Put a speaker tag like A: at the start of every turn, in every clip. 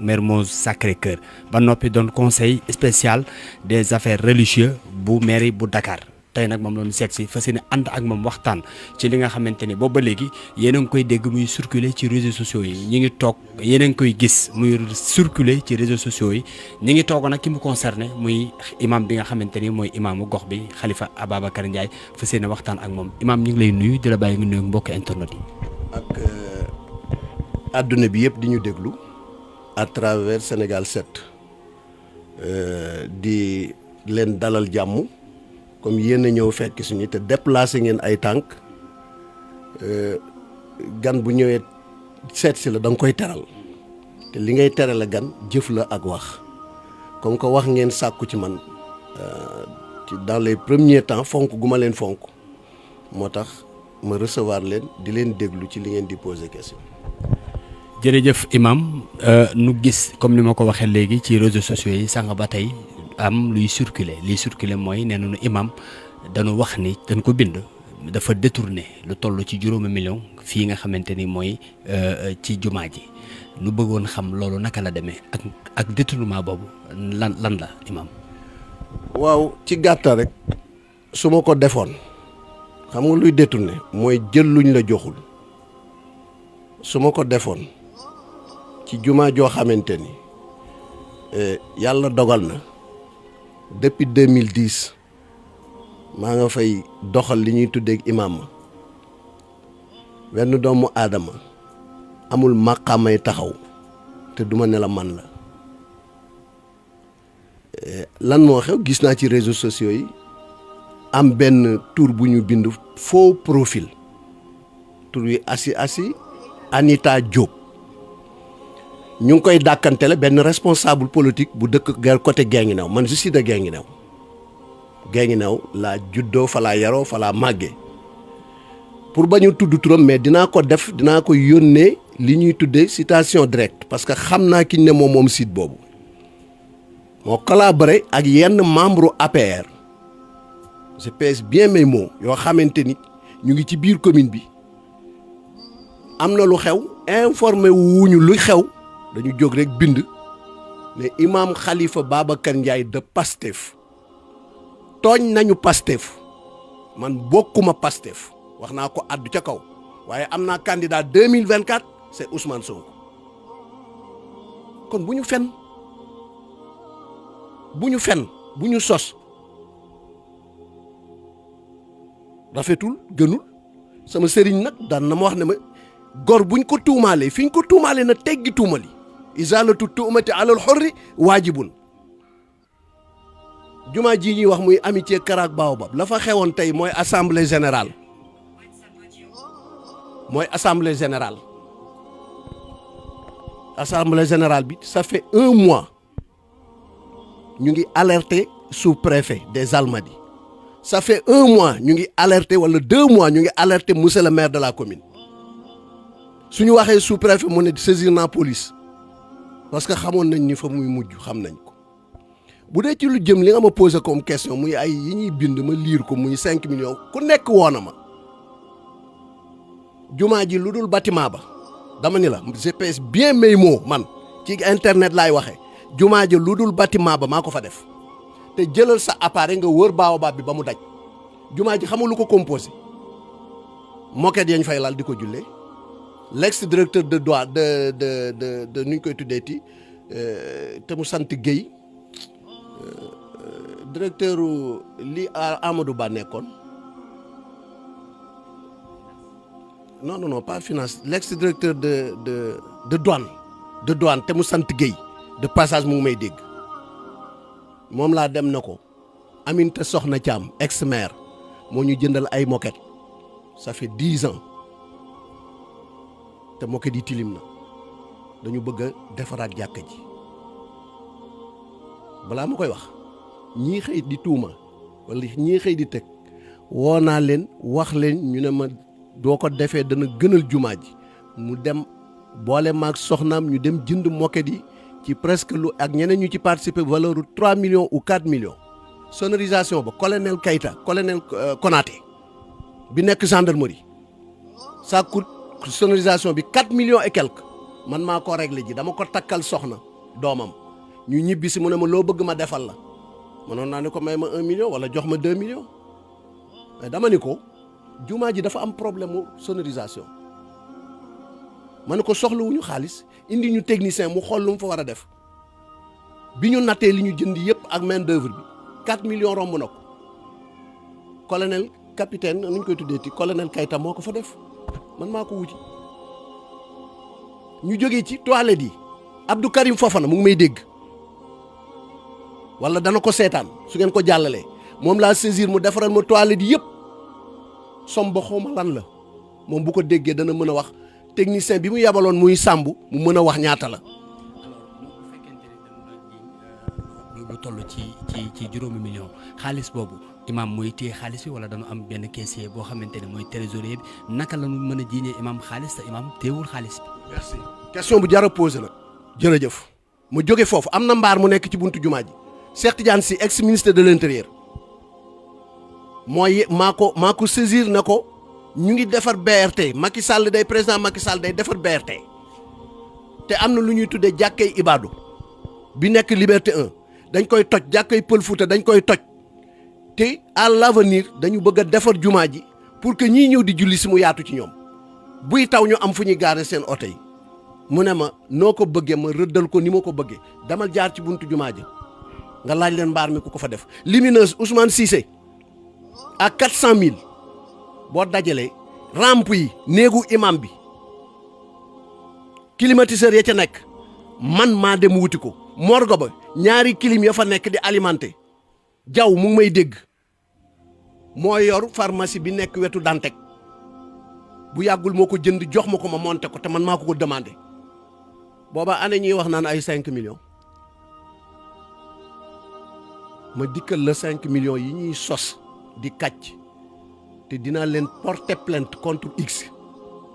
A: Mermoz Sacré-Cœur ba noppi doon conseil spécial des affaires religieuses bu mairie bu Dakar tey nag moom loonu seet si fas yéene ànd ak moom waxtaan ci li nga xamante ni boobu ba léegi yéen a ngi koy dégg muy circuler ci réseaux sociaux yi ñi ngi toog yéen a ngi koy gis muy circuler ci réseaux sociaux yi ñi ngi toog nag ki mu concerné muy imam bi nga xamante ni mooy imaamu gox bi Khalifa Ababacar Ndiaye fas yéene waxtaan ak moom imam ñu ngi lay nuyu di la bàyyi nga nuyu mbokki internet yi.
B: ak àdduna bi yëpp di ñu déglu à travers Sénégal 7 di leen dalal jàmm. comme yéen a ñëw fekk suñu te déplacé ngeen ay tànk gan bu ñëwee seet si la da nga koy teral te li ngay terale gan jëf la ak wax comme que wax ngeen sàkku ci man ci dans les premiers temps fonk gu ma leen fonk moo tax ma recevoir leen di leen déglu ci li ngeen di poser question.
A: jërëjëf imam nu gis comme ni ma ko waxee léegi ci réseaux sociaux yi sànq ba tey. am luy circuler mooy nee nañu imam dañu wax ni dañ ko bind dafa détourné lu toll ci 5 millions fii nga xamante ni mooy ci jumaa ji nu bëggoon xam loolu naka la demee ak détournement boobu lan la imam.
B: waaw ci gàttal rek su ma ko defoon xam nga luy détourné mooy jël luñ la joxul su ma ko defoon ci jumaa joo xamante ni yàlla dogal na. depuis 2010 maa nga fay doxal li ñuy tuddee imam ma wenn doomu aadama amul màqaamay taxaw te duma ne la man la lan moo xew gis naa ci réseaux sociaux yi am benn tur bu ñu bind faux profil tur wi asi Anita Diop ñu ngi koy dàkkantele benn responsable politique bu dëkk côté Guinguinéo man je suis de Guinguinéo laa juddoo fa laa yaroo fa laa màggee pour ba ñu tudd turam mais dinaa ko yónnee li ñuy tuddee citation directe parce que xam naa ki ne moom site boobu moo collaboré ak yenn membre APR je pèse bien mes mots yoo xamante ni ñu ngi ci biir commune bi am na lu xew informé wuñu lu xew. dañu jóg rek bind ne imam Khalifa Babacar Ndiaye de Pastef tooñ nañu Pastef man bokkuma Pastef wax naa ko addu ca kaw waaye am naa candidat 2024 c'est Ousmane Sonko kon bu ñu fen bu ñu sos rafetul gënul sama sëriñ nag daan na ma wax ne ma gor buñ ko tuumaalee fi ñu ko tuumaalee na teggi tuumali izalatu tuumati alal xorri waajibun jumaa ji ñuy wax muy amitié Karak Baobab la fa xewoon tey mooy assemblée générale bi ça fait 1 mois ñu ngi alerté sous-préfet des Almadies ça fait 1 mois ñu ngi alerté wala 2 mois ñu ngi alerté monsieur le maire de la commune suñu waxee sous-préfet mu ne saisir naa police parce que xamoon nañ ni fa muy mujj xam nañ ko bu dee ci lu jëm li nga ma posé comme question muy ay yi ñuy bind ma liir ko muy 5 millions ku nekk woona ma jumaa ji lu dul bâtiment ba dama ni la je pèse bien mes mots man ci internet laay waxee jumaa ji lu dul bâtiment ba maa ko fa def te jëlal sa appareil nga wër baobab bi ba mu daj jumaa ji xamul lu ko composé moquette yañ fay lal di ko jullee l'ex-directeur de droit de nu ñu koy tuddeeti te mu sant Guèye directeur li Amadou Ba nekkoon non pas finance l'ex-directeur de douane te mu sant Guèye de passage mu ngi may dégg moom laa dem na ko Aminata Soxna Thiam ex-maire moo ñu jëndal ay moquette ça fait 10 ans te moquette yi tilim na dañu bëgg a defaraat jàkka ji balaa ma koy wax ñii xëy di tuuma wala ñii xëy di teg woo naa leen wax leen ñu ne ma doo ko defee dana gënal jumaa ji mu dem boole maag soxnaam ñu dem jënd moquette yi ci presque lu ak ñeneen ñu ci participer valeur 3 millions ou 4 millions sonorisation ba colonel Keita colonel Konaté bi nekk gendarmerie ça coûte sonorisation bi 4 millions et quelques man maa ko réglé ji dama ko takkal soxna doomam ñu ñibbi si mu ne ma loo bëgg ma defal la mënoon naa ne ko may ma 1 million wala jox ma 2 millions mais dama ni ko jumaa ji dafa am problème mu sonorisation ma ne ko soxlawuñu xaalis indi ñu technicien mu xool lu mu fa war a def bi ñu nattee li ñu jënd yëpp ak main d'œuvre bi 4 millions romb na ko colonel capitaine nu ñu koy tuddee ti colonel Kayta moo ko fa def man maa ko wuti ñu jógee ci toilette yi Abdou Karim Fofana mu ngi may dégg wala dana ko seetaan su ngeen ko jàllalee moom laa saisir mu defaral ma toilette yëpp som ba xawma lan la moom bu ko déggee dana mën a wax technicien bi mu yabaloon muy sàmb mu mën a wax ñaata la.
A: lu toll ci juróomi million xaalis boobu imam mooy téye xaalis bi wala dañu am benn caissier boo xamante ne mooy trésorier bi naka la ñu mën a jiiñee imam xaalis te imam téewul xaalis bi.
B: merci question bu jar a posé nag jërëjëf mu jóge foofu am na mbaar mu nekk ci buntu jumaa ji Cheikh Tidiane Sy ex ministre de l'intérieur mooy maa ko saisir na ko ñu ngi defar BRT Macky Sall day président Macky Sall day defar BRT te am na lu ñuy tuddee jàkkay Ibadu bi nekk Liberté 1 dañ koy toj jàkkay Pël Fuuta dañ koy toj te à l'avenir dañu bëgg a defar jumaa ji pour que ñii ñëw di julli si mu yaatu ci ñoom buy taw ñu am fu ñuy gaare seen oto yi mu ne ma noo ko bëggee ma rëddal ko ni ma ko bëggee damal jaar ci buntu jumaa ji nga laaj leen mbaar mi ku ko fa def lumineuse Ousmane Cissé à 400 000 boo dajalee rampe yi néegu imam bi climatiseur ya ca nekk man maa dem wuti ko morgo ba ñaari clim ya fa nekk di alimenté jaw mu ngi may dégg moo yor pharmacie bi nekk wetu Dantec bu yàggul moo ko jënd jox ma ko ma monté ko te man maa ko demandé booba année ñuy wax naan ay 5 millions ma dikkal la 5 millions yi ñuy sos di kàcc te dinaa leen porter plainte contre X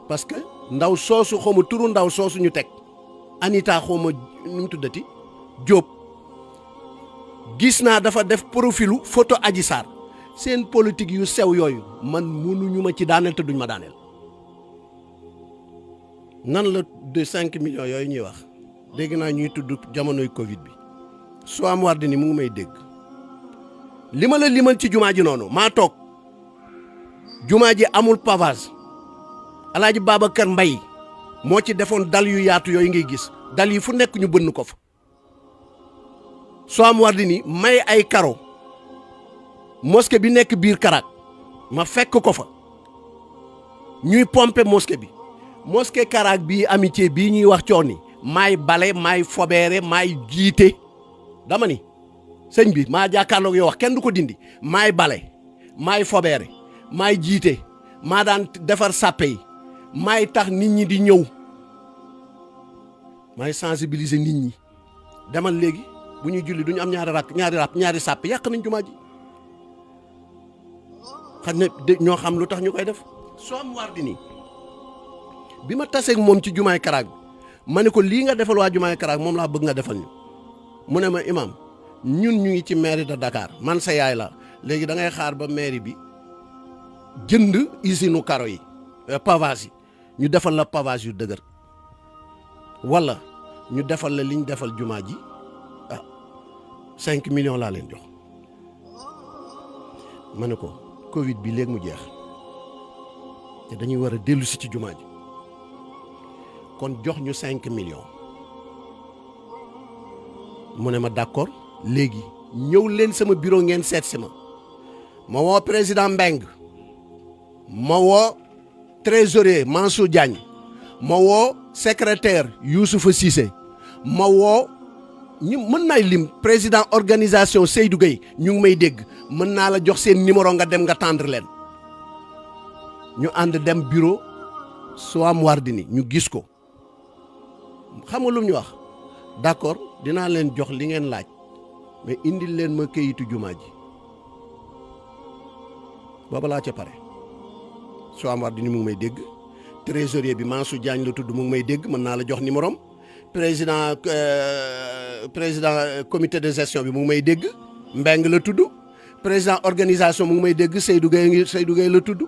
B: parce que ndaw soosu xaw ma turu ndaw soosu ñu teg Anita xaw ma nu mu tuddati Diop gis naa dafa def profilu photo Adji Sarr seen politique yu sew yooyu man mënuñu ma ci daaneel te duñ ma daaneel nan la de 5 millions yooyu ñuy wax dégg naa ñuy tudd jamonoy Covid bi Soham Wardini mu ngi may dégg li ma la limal ci jumaa ji noonu maa toog jumaa ji amul pavage Alaaji Babacar Mbaye moo ci defoon dal yu yaatu yooyu ngay gis dal yi fu nekk ñu bënn ko fa Soham Wardini may ay karo mosquée bi nekk biir Karak ma fekk ko fa ñuy pomper mosquée bi mosquée Karak bii amitié bii ñuy wax cooni maay bale maay fobeere maay jiite dama ni sëñ bi maa jàkkaarloog yow wax kenn du ko dindi maay bale maay fobeere maay jiite maa daan defar sàppe yi maay tax nit ñi di ñëw maay sensibiliser nit ñi demal léegi bu ñuy julli du ñu am ñaari sàppe yàq nañ jumaa ji xam ne ñoo xam lu tax ñu koy def Soham Wardini bi ma taseeg moom ci jumaay Karak bi ma ne ko lii nga defal waa jumaay Karak moom laa bëgg nga defal ñu mu ne ma imam ñun ñu ngi ci mairie de Dakar man sa yaay la léegi da ngay xaar ba mairie bi jënd usine karo yi pavage yi ñu defal la pavage yu dëgër wala ñu defal la li ñu defal jumaa ji 5 millions laa leen jox ma ne ko Covid bi léegi mu jeex te dañuy war a dellu si ci jumaa ji kon jox ñu 5 millions mu ne ma d'accord léegi ñëw leen sama bureau ngeen seet si ma woo président Mbeng ma woo trésorier Mansour Diagne ma woo secrétaire Youssoufa Cissé ma woo ñi mën naay lim président organisation Seydou Gueye ñu ngi may dégg mën naa la jox seen numéro nga dem nga tendre leen ñu ànd dem bureau Soham Wardini ñu gis ko xam nga lu ñu wax d'accord dinaa leen jox li ngeen laaj mais indil leen ma këyitu jumaa ji booba laa ca pare Soham Wardini mu ngi may dégg trésorier bi Mansour Diagne la tudd mu ngi may dégg mën naa la jox numéro am président comité de gestion bi mu ngi may dégg Mbeng la tudd président organisation mu ngi may dégg Seydou Gueye la tudd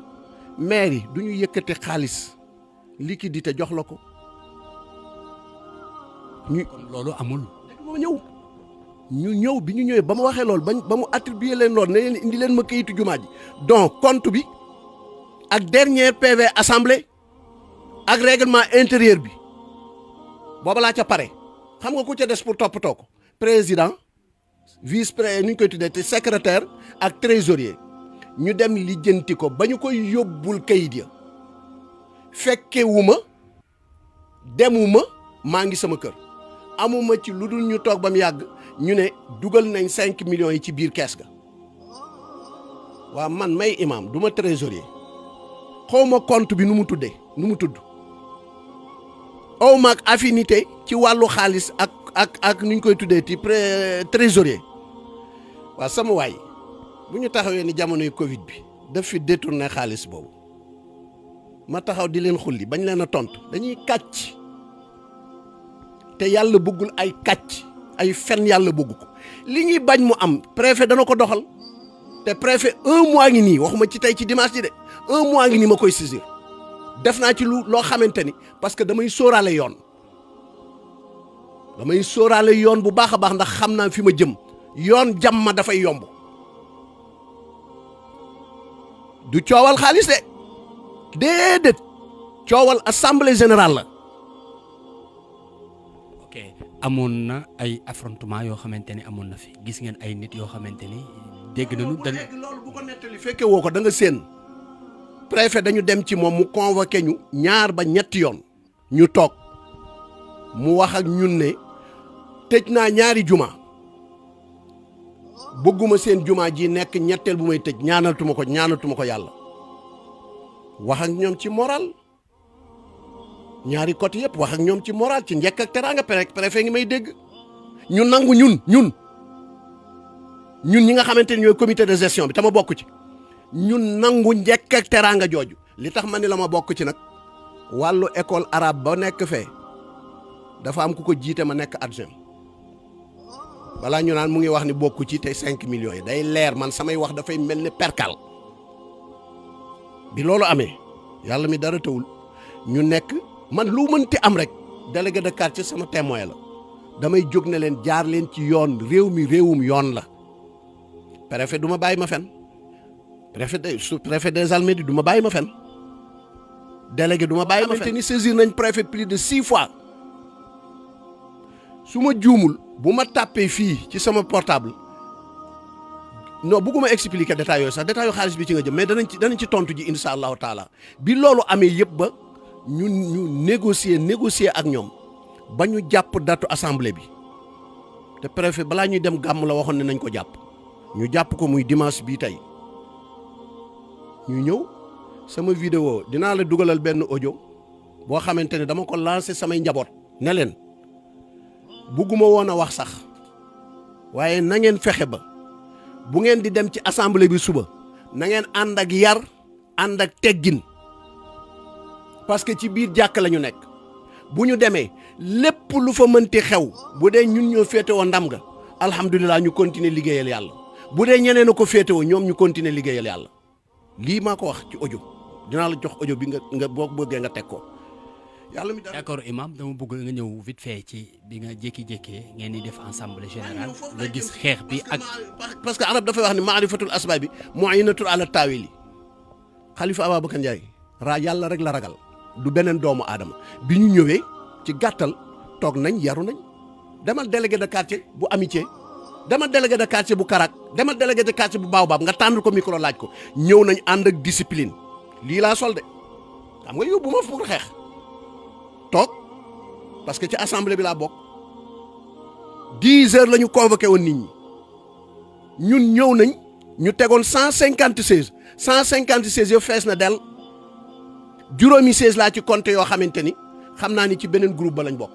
B: maire yi du ñu yëkkati xaalis liquidité jox la ko.
A: kon loolu amul.
B: dañoo ñëw ñu ñëw bi ñu ñëwee ba ma waxee loolu ba mu attribué leen loolu ne leen indi leen ma kayitu jumaa ji donc compte bi ak dernier PV assemblée ak règlement intérieur bi booba laa ca pare xam nga ku ca des pour toppatoo ko président vice président nu ñu koy tuddee te secrétaire ak trésorier ñu dem lijjanti ko ba ñu koy yóbbul kayit ya fekkewuma demuma maa ngi sama kër amuma ci lu dul ñu toog ba mu yàgg ñu ne dugal nañ 5 millions yi ci biir kees ga waaw man may imam du ma trésorier xawma compte bi nu mu tudd aw ma ak affinité ci wàllu xaalis ak nu ñu koy tuddee ci trésorier waaw sama waay bu ñu taxawee ni jamonoy Covid bi daf fi détourné xaalis boobu ma taxaw di leen xulli bañ leen a tontu dañuy kàcc te yàlla bëggul ay kàcc ay fen yàlla bëggu ko li ñuy bañ mu am préfet dana ko doxal te préfet 1 mois ngi nii waxuma ci tey ci dimanche ji de 1 mois ngi nii ma koy saisir def naa ci loo xamante ni parce que damay sóoraale yoon bu baax a baax ndax xam naa fi ma jëm yoon jàmm ma dafay yomb du coowal xaalis de déedéet coowal assemblée générale la.
A: ok amoon na ay affrontement yoo xamante ni amoon na fi gis ngeen ay nit yoo xamante ni dégg nañu.
B: loolu bu ko nettali fekke woo ko da nga séen préfet dañu dem ci moom mu convoqué ñu ñaar ba ñetti yoon ñu toog mu wax ak ñun ne tëj naa ñaari juma bëgguma seen juma ji nekk ñetteel bu may tëj ñaanatuma ko yàlla wax ak ñoom ci moral ñaari côté yëpp wax ak ñoom ci moral ci njëkk ak teraanga préfet ngi may dégg ñu nangu ñun ñi nga xamante ni ñooy comité de gestion bi te ma bokk ci ñun nangu njëkk ak teraanga jooju li tax ma ni la ma bokk ci nag wàllu école arabe ba nekk fee dafa am ku ko jiite ma nekk adjoint balaa ñu naan mu ngi wax ni bokku ci te 5 millions yi day leer man samay wax dafay mel ni perkal bi loolu amee yàlla mi dara tawul ñu nekk man lu mënti am rek délégué de quartier sama témoin la damay jóg ne leen jaar leen ci yoon réew mi réewum yoon la préfet du ma bàyyi ma fen préfet des Almadies du ma bàyyi ma fen délégué du ma bàyyi ma fen ni saisir nañ préfet plus de 6 fois su ma juumul bu ma tàppee fii ci sama portable non bugguma expliquer détails yooyu sax détails yu xaalis bi ci nga jëm mais danañ ci tontu ji insha allahu taala bi loolu amee yëpp ba ñu négocier ak ñoom ba ñu jàpp datu assemblée bi te préfet balaa ñuy dem gàmm la waxoon ne nañ ko jàpp ñu jàpp ko muy dimanche bii tey ñu ñëw sama vidéo dinaa la dugalal benn audio boo xamante ne dama ko lancé samay njaboot ne leen bugguma woon a wax sax waaye na ngeen fexe ba bu ngeen di dem ci assemblée bi suba na ngeen ànd ak yar ànd ak teggin parce que ci biir jàkk la ñu nekk bu ñu demee lépp lu fa mënti xew bu dee ñun ñoo féetewoo ndam ga alhamdulilah ñu continuer liggéeyal yàlla bu dee ñeneen a ko féetewoo ñoom ñu continuer liggéeyal yàlla lii maa ko wax ci audio dinaa la jox audio bi nga boo bëggee nga teg ko. yàlla mi
A: d'accord imam dama bëgg nga ñëw vite fait ci bi nga jékki-jékkee ngeen di def assemblée générale nga gis xeex bi ak
B: parce que arab dafay wax ni maarifatul asbaab bi mu'inatul ala taawili Khalifa Ababacar Ndiaye yàlla rek la ragal du beneen doomu aadama bi ñu ñëwee ci gàttal toog nañ yaru nañ demal délégué de quartier bu amitié demal délégué de quartier bu Karak demal délégué de quartier bu Baobab nga tànn ko micro laaj ko ñëw nañ ànd ak discipline lii laa sol de xam nga yóbbu ma pour xeex toog parce que ci assemblée bi laa bokk 10 heures la ñu convoqué woon nit ñi ñun ñëw nañ ñu tegoon 156 yo fees na del juróomi 16 laa ci compté yoo xamante ni xam naa ni ci beneen groupe ba lañ bokk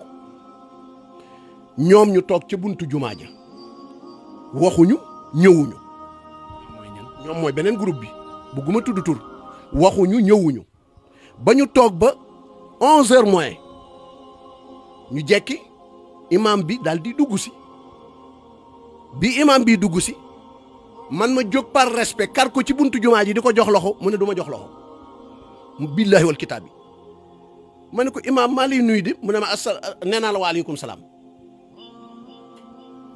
B: ñoom ñu toog ca buntu jumaa ja waxuñu ñëwuñu ñoom mooy beneen groupe bi bugguma tudd tur waxuñu ñëwuñu ba ñu toog ba 11 heures moins ñu jekki imam bi daal di dugg si bi imam bi dugg si man ma jóg par respect kar ko ci buntu jumaa ji di ko jox loxo mu ne du ma jox loxo billahi wal kitaab bi ma ne ko imam maa lay nuyu di mu ne ma nee naa la waaleykum salaam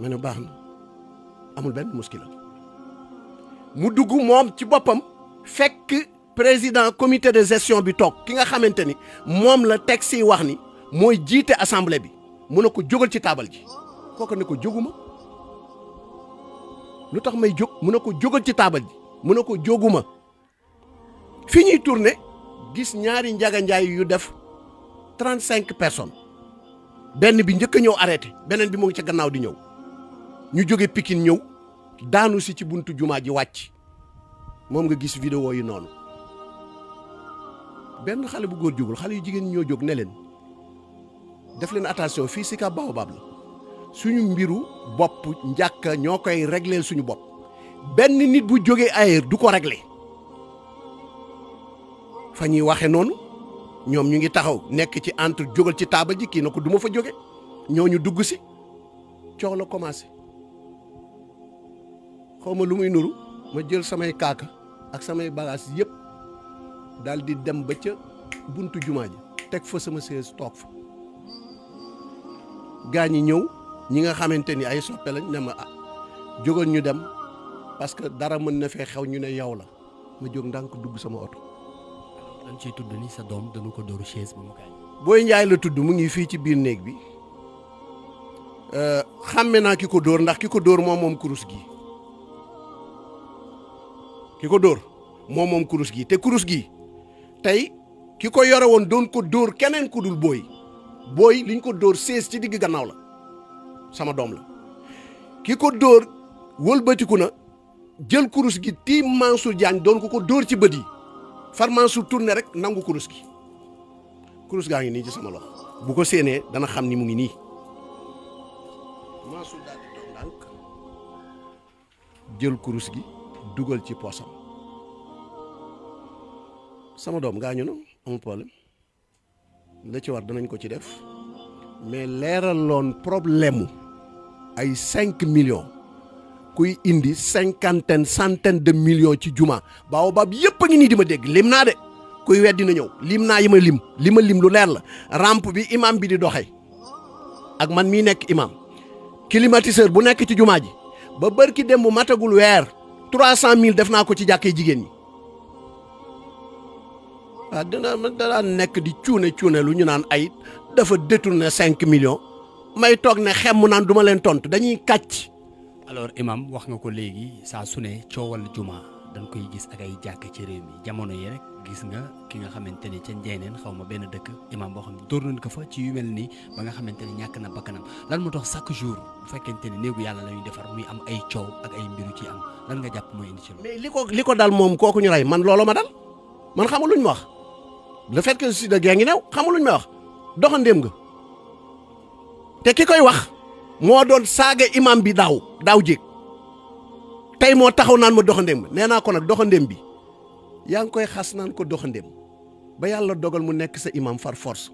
B: ma ne baax na amul benn muskila mu dugg moom ci boppam fekk président comité de gestion bi toog ki nga xamante ni moom la texte yi wax ni mooy jiite assemblée bi mu ne ko jógal ci taabal ji kooku ne ko jóguma lu tax may jóg mu ne ko jógal ci taabal ji mu ne ko jóguma fi ñuy tourné gis ñaari njaganjaay yu def 35 personnes benn bi njëkk a ñëw arrêté beneen bi mu ngi ca gannaaw di ñëw ñu jóge Pikine ñëw daanu si ci buntu jumaa ji wàcc moom nga gis vidéo yi noonu benn xale bu góor jógul xale yu jigéen ñoo jóg ne leen def leen attention fii Sicap Baobab la suñu mbiru bopp njàkka ñoo koy régleel suñu bopp benn nit bu jógee ailleurs du ko réglé fa ñuy waxe noonu ñoom ñu ngi taxaw nekk ci entre jógal ci taabal ji kii na ko du ma fa jóge ñooñu dugg si coow la commencé xaw ma lu muy nuru ma jël samay kaaka ak samay bagages yëpp daal di dem ba ca buntu jumaa ji teg fa sama chaise toog fa gaa ñi ñëw ñi nga xamante ni ay soppe lañ ne ma jógal ñu dem parce que dara mën na fee xew ñu ne yow la ma jóg ndànk dugg sama oto.
A: dañ ciy tudd ni sa doom dañu ko dóoru chaise ba mu gaañ.
B: Boy Ndiaye la tudd mu ngi fii ci biir néeg bi xàmme naa ki ko dóor ndax ki ko dóor moom kurus gi ki ko dóor moom kurus gi te kurus gi tey ki ko yore woon doon ko dóor keneen ku dul booy liñ ko dóor chaise ci digg gannaaw la sama doom la ki ko dóor wëlbatiku na jël kurus gi tiim Mansour Diagne doon ko dóor ci bët yi far Mansour tourné rek nangu kurus gi kurus gaa ngi nii ci sama loxo bu ko séenee dana xam ni mu ngi nii Mansour daal di toog ndànk jël kurus gi dugal ci poosam sama doom gaañu na amul problème la ci war danañ ko ci def mais leeraloon problème ay 5 millions kuy indi 50 centaine de millions ci juma Baobab yëpp a ngi nii di ma dégg lim naa de kuy weddi na ñëw lim naa yi ma lim lu leer la rampe bi imam bi di doxee ak man mii nekk imam climatiseur bu nekk ci jumaa ji ba bërki dem bu matagul weer 300 000 def naa ko ci jàkkee jigéen ñi waaw danaa nekk di cuune lu ñu naan ay dafa détourné 5 millions may toog ne xem mu naan duma leen tontu dañuy kàcc.
A: alors imam wax nga ko léegi saa su ne coowal juma dañ koy gis ak ay jàkk ci réew mi jamono yi rek gis nga ki nga xamante ni ca njeeneen xaw ma benn dëkk imam boo xam ne dóor nañ ko fa ci yu mel nii ba nga xamante ni ñàkk na bakkanam lan moo tax chaque jour bu fekkente ni néegu yàlla la ñuy defar muy am ay coow ak ay mbiru ci am lan nga jàpp mooy indi ci loolu.
B: mais li ko dal moom kooku ñu rey man loolu ma dal man xamul luñ ma wax le fait que si da gee ngi new xamul luñ ma wax doxandéem nga te ki koy wax moo doon saaga imam bi daaw jéeg tey moo taxaw naan ma doxandéem nee naa ko nag doxandéem bi yaa ngi koy xas naan ko doxandéem ba yàlla dogal mu nekk sa imam far force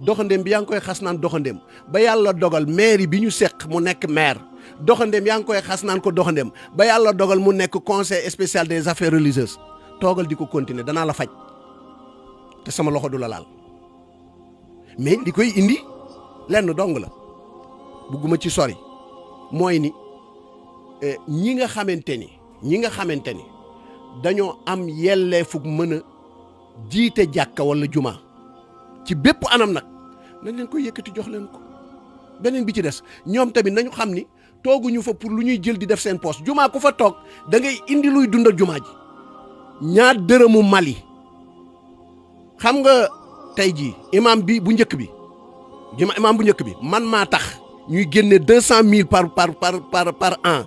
B: doxandéem bi yaa ngi koy xas naan doxandéem ba yàlla dogal mairie bi ñu seq mu nekk maire doxandéem yaa ngi koy xas naan ko doxandéem ba yàlla dogal mu nekk conseil spécial des affaires religieuses toogal di ko continuer danaa la faj te sama loxo du la laal mais li koy indi lenn dong la bugguma ci sori mooy ni ñi nga xamante ni dañoo am yelleefu mën a jiite jàkka wala juma ci bépp anam nag nañ leen koy yëkkati jox leen ko beneen bi ci des ñoom tamit nañu xam ni tooguñu fa pour lu ñuy jël di def seen poste juma ku fa toog da ngay indi luy dundal juma ji ñaar dërëmu Mali xam nga tey jii imam bu njëkk bi man maa tax ñuy génne 200 000 par an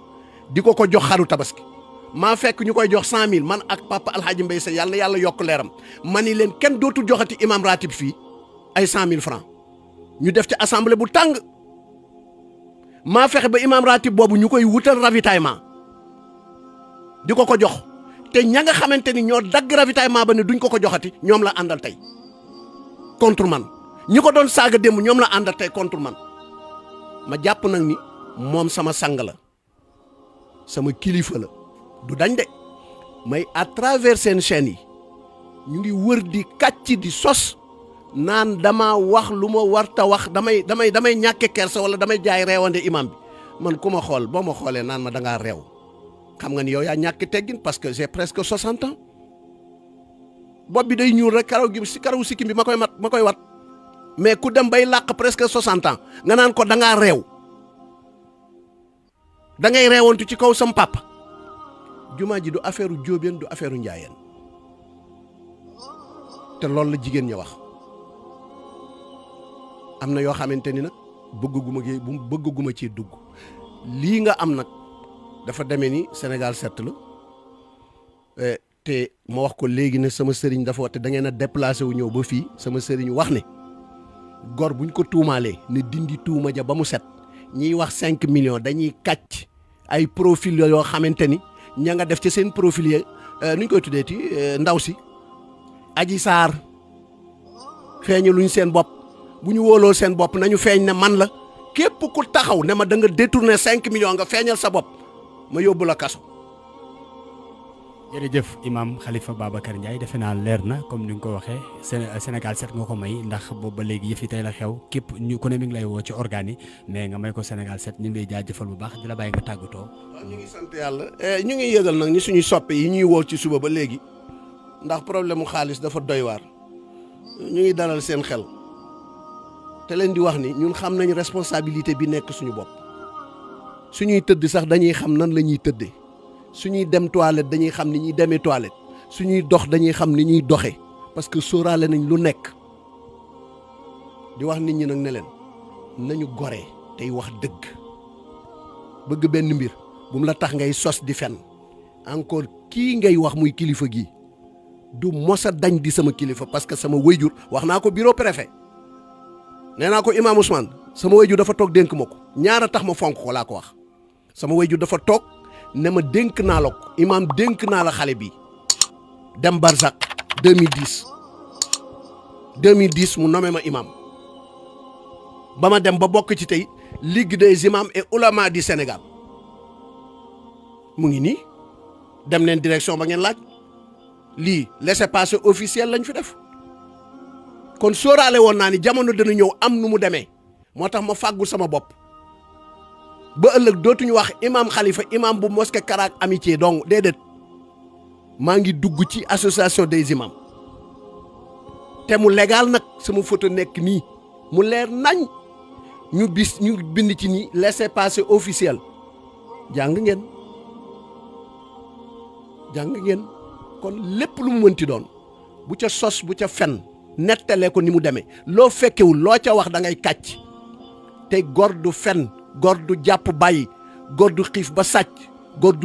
B: di ko jox xaru tabaski maa fekk ñu koy jox 100 000 man ak papa Alhaji Mbaye Seye yàlla na yàlla yokk leeram ma ni leen kenn dootul joxati imam ratib fii ay 100 000 francs ñu def ci assemblée bu tàng maa fexe ba imam ratib boobu ñu koy wutal ravitaillement di ko jox te ña nga xamante ni ñoo dagg ravitaillement ba ne duñ ko joxati ñoom la àndal tey contre man ñi ko doon saaga démb ñoom la àndal tey contre man ma jàpp nag ni moom sama sang la sama kilifa la du dañ de may à travers seen chaîne yi ñu ngi wër di kàcc di sos naan dama wax lu ma warta wax damay ñàkke kersa wala damay jaay reewande imam bi man ku ma xool boo ma xoolee naan ma da ngaa réew xam nga ni yow yaa ñàkk teggin parce que j'ai presque 60 ans bopp bi day ñuul rek karaw sikkim bi ma koy wat mais ku dem bay làq presque 60 ans nga naan ko da ngaa réew da ngay réewantu ci kaw sam papa jumaa ji du affaire u jóobeen du affaire u njaayeen te loolu la jigéen ñi wax am na yoo xamante ni nag bëgguma ci dugg lii nga am nag dafa demee ni Sénégal 7 la te ma wax ko léegi ne sama sëriñ dafa wax te da ngeen a déplacé wu ñëw ba fii sama sëriñ wax ne gor buñ ko tuumaalee ne dindi tuuma ja ba mu set ñiy wax 5 millions dañuy kàcc ay profil yoo xamante ni ña nga def ci seen profil yi nu ñu koy tuddeeti ndaw si Adji Sarr feeñu luñ seen bopp bu ñu wóoloo seen bopp nañu feeñ ne man la képp ku taxaw ne ma da nga détourné 5 millions nga feeñal sa bopp ma yóbbu la kaso.
A: jërëjëf imam Khalifa Babacar Ndiaye defe naa leer na comme ni nga ko waxee Sénégal 7 nga ko may ndax boobu ba léegi yëf yi tey la xew képp ñu ku ne mi ngi lay woo ci organes yi mais nga may ko Sénégal 7 ñu ngi lay jaajëfal bu baax di la bàyyi nga tàggatoo.
B: waaw ñu ngi sant yàlla ñu ngi yëgal nag ñi suñuy soppe yi ñuy woo ci suba ba léegi ndax problème mu xaalis dafa doy waar ñu ngi dalal seen xel te leen di wax ni ñun xam nañ responsabilité bi nekk suñu bopp suñuy tëdd sax dañuy xam nan la ñuy tëddee. suñuy dem toilette dañuy xam ni ñuy demee toilette suñuy dox dañuy xam ni ñuy doxee parce que sóoraale nañ lu nekk di wax nit ñi nag ne leen nañu gore tey wax dëgg bëgg benn mbir bu mu la tax ngay sos di fen encore kii ngay wax muy kilifa gi du mosa dañ di sama kilifa parce que sama wayjur wax naa ko bureau préfet nee naa ko imam Ousmane sama wayjur dafa toog dénk ma ko ñaara tax ma fonk ko laa ko wax sama wayjur dafa toog ne ma dénk naa la ko imaam dénk naa la xale bi dem Barzak 2010 mu nommé ma imaam ba ma dem ba bokk ci tey Ligue des imams et oulémas du Sénégal mu ngi nii dem leen direction ba ngeen laaj lii laissez-passer officiel lañ fi def kon sóoraale woon naa ni jamono dana ñëw am nu mu demee moo tax ma fàggul sama bopp ba ëllëg dootuñu wax imam Khalifa imam bu mosquée Karaak Amitié donc déedéet maa ngi dugg ci association des imams te mu légal nag sama photo nekk nii mu leer nañ ñu bind ci nii laissez-passer officiel jàng ngeen kon lépp lu mu mënti doon bu ca sos bu ca fen nettalee ko ni mu demee loo fekkewul loo ca wax da ngay kàcc te góor du fen góor du jàpp bàyyi góor du xiif ba sàcc góor du